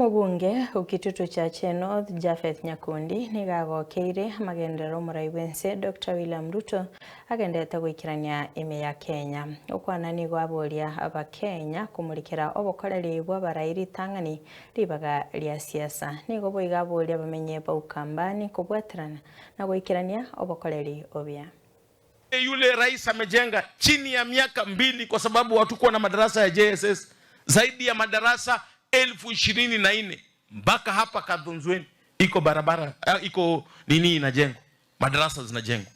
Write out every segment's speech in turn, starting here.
Mobunge o Kitutu Chache North Japheth Nyakundi nigo agokeire amagenderero omorai bwense Dr. William Ruto agendete goikerania ime ya Kenya. Okwana nigo aboria abakenya komurikera obokoreri bwa abarai ritang'ani ribaga ria siasa. Nigo boiga aboria bamenye ba Ukambani kobwaterana na goikerania obokoreri obia. Yule rais amejenga chini ya miaka 2, kwa sababu hatukuwa na madarasa ya JSS, zaidi ya madarasa 24,000 mpaka hapa Kathonzweni iko barabara, iko nini inajengwa, madarasa zinajengwa.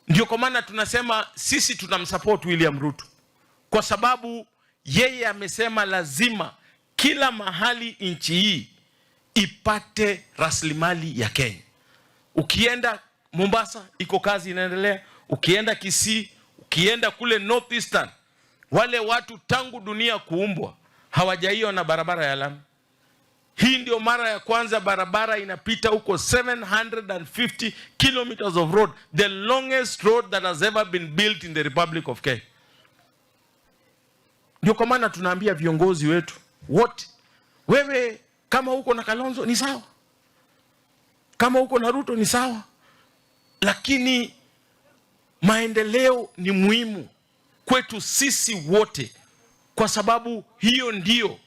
Ndio kwa maana tunasema sisi tunamsupport William Ruto kwa sababu yeye amesema lazima kila mahali nchi hii ipate rasilimali ya Kenya. Ukienda Mombasa iko kazi inaendelea, ukienda Kisii, ukienda kule North Eastern, wale watu tangu dunia kuumbwa hawajaiona barabara ya lami. Hii ndio mara ya kwanza barabara inapita huko 750 kilometers of road, the longest road that has ever been built in the Republic of Kenya. Ndio kwa maana tunaambia viongozi wetu wote, wewe kama uko na Kalonzo ni sawa, kama uko na Ruto ni sawa, lakini maendeleo ni muhimu kwetu sisi wote, kwa sababu hiyo ndio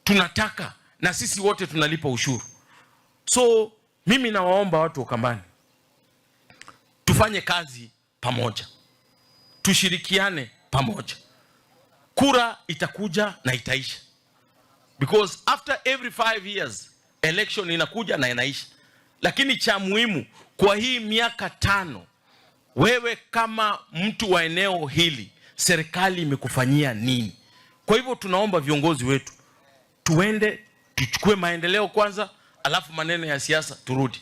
tunataka na sisi wote tunalipa ushuru. So mimi nawaomba watu wa Ukambani, tufanye kazi pamoja, tushirikiane pamoja. Kura itakuja na itaisha, because after every 5 years election inakuja na inaisha. Lakini cha muhimu kwa hii miaka 5, wewe kama mtu wa eneo hili, serikali imekufanyia nini? Kwa hivyo tunaomba viongozi wetu tuende tuchukue maendeleo kwanza, alafu maneno ya siasa turudi.